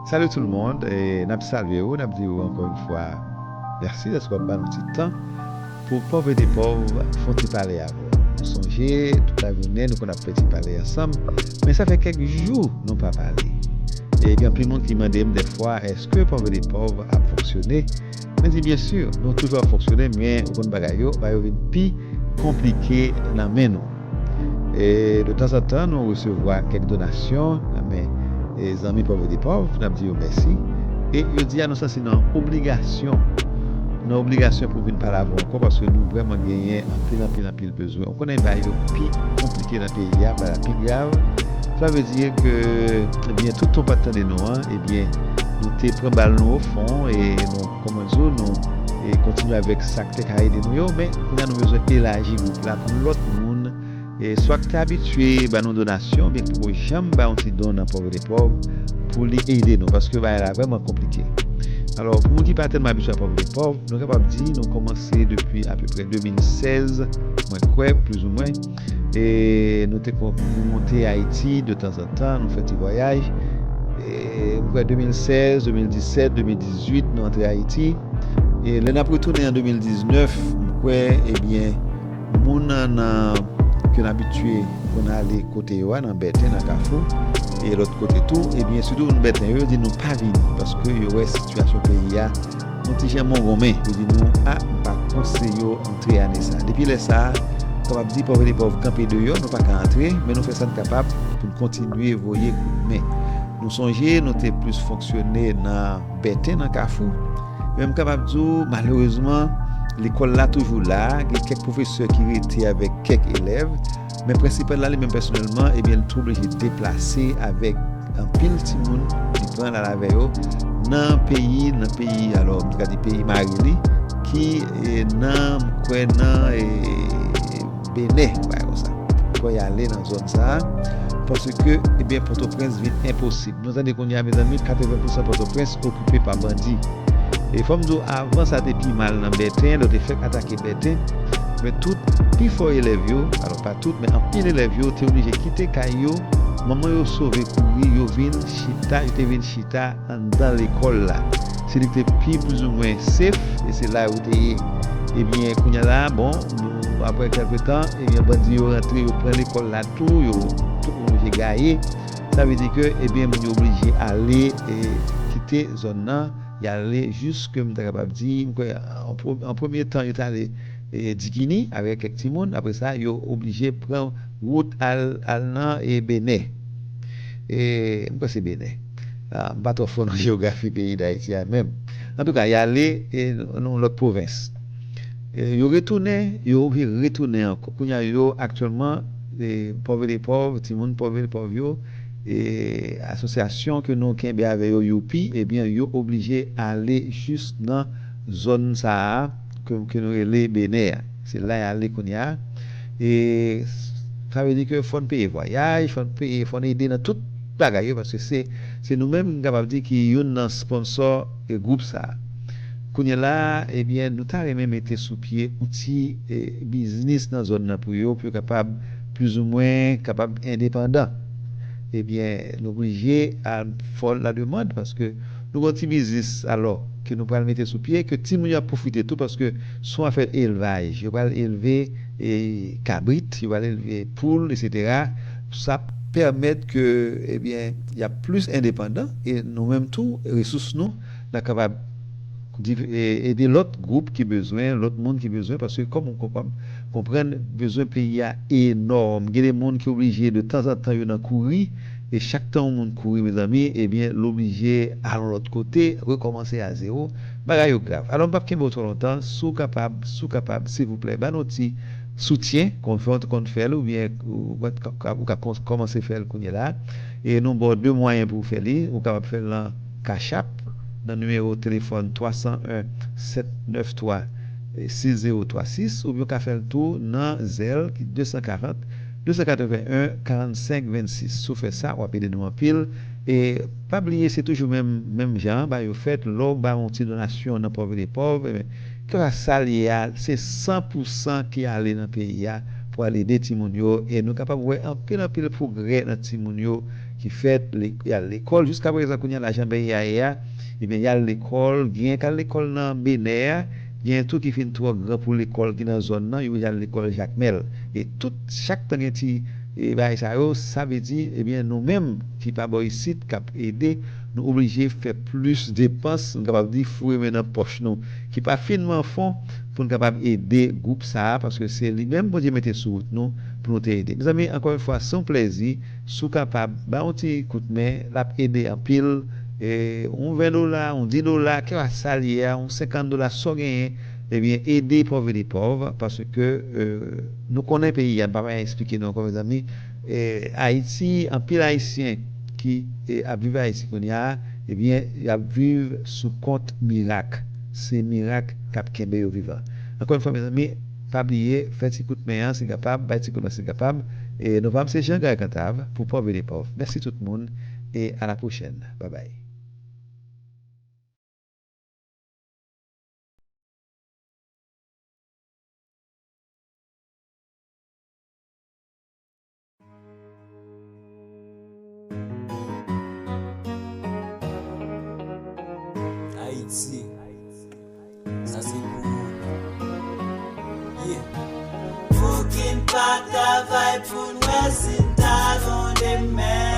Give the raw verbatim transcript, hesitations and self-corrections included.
Salut tout le monde, e n ap salye w, n ap di w ankò yon fwa mèsi dèske w ap ba nou ti tan pou Pòv Ede Pòv fè yon ti pale avè w. Nou sonje, tout lajounen, nou konn ap fè ti pale ansanm, men sa fè kèk jou nou pa pale. E gen anpil moun ki mande m dèfwa, èske Pòv Ede Pòv ap fonksyone? Mwen di, byen si, nou toujou ap fonksyone, men ou konn bagay yo, bagay yo vin pi konplike nan men nou. E de tanzantan, nou resevwa kèk donasyon nan men e zanmi Pòv Ede Pòv, n ap di yo mèsi. E yo di a nou santi nan obligasyon, nan obligasyon pou vin pale avè w ankò, paske nou vrèman genyen anpil, anpil, anpil bezwen. Ou konnen bagay yo pi konplike nan peyi a, bagay la pi grav. Sa vle di ke, ebyen, tout tan w pa t tande nou an, ebyen, nou te pran bal nou o fon e nou, kòman di w, nou e kontinye avèk sa k te ka ede nou yo, men kounye a nou bezwen elaji gwoup la pou lòt moun, e swa k te abitye ba nou donasyon, oubyen ki poko janm bay yon ti don nan Pòv Ede Pòv pou li ede nou, paske bagay la vrèman konplike. Alò, pou moun ki pa tèlman abitye a Pòv Ede Pòv, nou kapab di nou kòmanse depi apeprè de mil sèz, mwen kwè, plizoumwen, e nou te kon-, nou monte Ayiti de tanzantan, nou fè ti vwayaj. E mwen kwè de mil sèz, de mil disèt, de mil dizuit, nou antre Ayiti. E lè n ap retounen an de mil diznèf, mwen kwè, ebyen, moun nan, nan, ke n abitye pou n ale kote yo a, nan Bèten, nan Kafou, e lòt kote tou, ebyen, sitou moun Bèten yo, yo di nou pa vini, paske yo wè sitiyasyon peyi a yon ti jan mongonmen. Yo di nou, a, m pa konseye yo antre ane sa a. Depi lè sa a, kapab di Pòv Ede Pòv kanpe deyò, nou pa ka antre, men nou fè sa n kapab pou n kontinye voye kout men. Nou sonje, nou te plis fonksyone nan Bèten, nan Kafou. Men m kapab di w, malerezman, lekòl la toujou la, gen kèk pwofesè ki rete avèk kèk elèv, men prensipal la, li menm pèsonèlman, ebyen, li te oblije deplase avèk anpil timoun, li pran l al avè yo nan peyi, nan peyi, alò, m ta ka di peyi mari li, ki, e, nan, m kwè, nan, e, Benè, bagay konsa. Fò y ale nan zòn sa a, paske, ebyen, Pòtoprens vin enposib. Nou tande kounye a, mezanmi, katreven pousan Pòtoprens okipe pa bandi. E fò m di w, avan sa te pi mal nan Bèten, lè yo te fèk atake Bèten, men tout, pifò elèv yo, alò pa tout, men anpil elèv yo te oblije kite kay yo, manman yo sove kouri, yo vin chita, yo te vin chita anndan lekòl la. Se li ki te pi plizoumwen safe, e se la yo te ye. Ebyen, kounye a la, bon, nou, apre kèlke tan, ebyen, bandi yo rantre, yo pran lekòl la tou, yo tou oblije gaye. Sa vle di ke, ebyen, moun yo oblije ale, e, kite zòn nan, y ale jis ke m ta kapab di, m kwè, an pre-, an premye tan, yo t ale, e, Dikini avèk kèk timoun. Apre sa, yo oblije pran wout al, al nan, e, Benè. E, m kwè se Benè. A, m pa twò fò nan jewografi peyi Dayiti a menm. Antouka, y ale, e, nan yon lòt pwovens. E, yo retounen, yo oblije retounen ankò. Kounye a, yo aktyèlman, e, Pòv Ede Pòv, timoun Pòv Ede Pòv yo, e, asosyasyon ke nou kenbe avè yo, Youpi, ebyen, yo oblije ale jis nan zòn sa a ke, ke nou rele Benè a. Se la y ale kounye a. E sa vle di ke fò n peye vwayaj, fò n peye, fò n ede nan tout bagay yo, paske se, se nou menm, m kapab di, ki youn nan sponsò, e, gwoup sa a. Kounye a la, ebyen, nou ta renmen mete sou pye yon ti, e, biznis nan zòn nan pou yo, pou yo kapab, plizoumwen, kapab endepandan. Ebyen, nou oblije al fè lademann, paske nou gen yon ti biznis, alò, ke nou pral mete sou pye, ke timoun yo ap pwofite tou, paske se yon afè elvaj. Yo pral elve, e, kabrit, yo pral elve poul, etsetera. Sa ap pèmèt ke, ebyen, y ap plis endepandan, e nou menm tou, resous nou, n a kapab di-, e, ede lòt gwoup ki bezwen, lòt moun ki bezwen, paske kòm ou konprann, konprann, bezwen peyi a enòm. Gen de moun ki oblije de tanzantan yo nan kouri, e chak tan yon moun kouri, mezanmi, ebyen, l oblije al yon lòt kote, rekòmanse a zewo. Bagay yo grav. Alò, m p ap kenbe w twò lontan. Si w kapab, si w kapab, silvouplè, ba nou ti soutyen, kon fè, konn fè l, oubyen ou, ou ka, ou ka kòmanse fè l kounye a la. E nou ba w de mwayen pou w fè li. Ou kapab fè l nan Cash App, nan nimewo telefòn twa san en, sèt nèf twa, sis zewo twa sis, oubyen w ka fè l tou nan Zelle, ki de san karant, de san katreven en, karannsenk vennsis. Si w fè sa, w ap ede nou anpil. E pa bliye, se toujou menm, menm jan an, bagay yo fèt, lè w ba yon ti donasyon nan Pòv Ede Pòv, ebyen, kèlkeswa sa l ye a, se san pou san ki ale nan peyi a pou al ede timoun yo, e nou kapab wè anpil, anpil pwogrè nan timoun yo ki fèt, li al lekòl. Jiska prezan, kounye a, la jan peyi a ye a, ebyen, y al lekòl, genyen k al lekòl nan Benè a, genyen tou ki fin twò gran pou lekòl ki nan zòn nan, yo al lekòl Jakmèl. E tout, chak tan gen ti, e, bagay sa yo, sa vle di, ebyen, nou menm ki pa bò isit, k ap ede, nou oblije fè plis depans, nou kapab di foure men nan pòch nou, ki pa finman fon, pou n kapab ede gwoup sa a, paske se li menm Bondye mete sou wout nou pou nou te ede. Mezanmi, ankò yon fwa, se yon plèzi. Si w kapab, bay yon ti kout men, l ap ede anpil. E, yon ven dola, yon dis dola, kèlkeswa sa l ye a, yon senkant dola, sa w genyen, ebyen, ede pòv ede pòv, paske, e, nou konnen peyi a, m pa bezwen eksplike nou ankò, mezanmi. E, Ayiti, anpil Ayisyen ki, e, ap viv Ayiti kounye a, ebyen, y ap viv sou kont mirak. Se mirak k ap kenbe yo vivan. Ankò yon fwa, mezanmi, pa bliye, fè ti kout men an, si kapab, bay ti kout men, si kapab. E non pa m se Jean Guy Cantave, pou Pòv ede Pòv. Mèsi tout moun, e a la pwochèn. Babay. Ayiti, sa se pou ou. Yeah. Pou ki n pa travay pou n wè si n ta gon demen.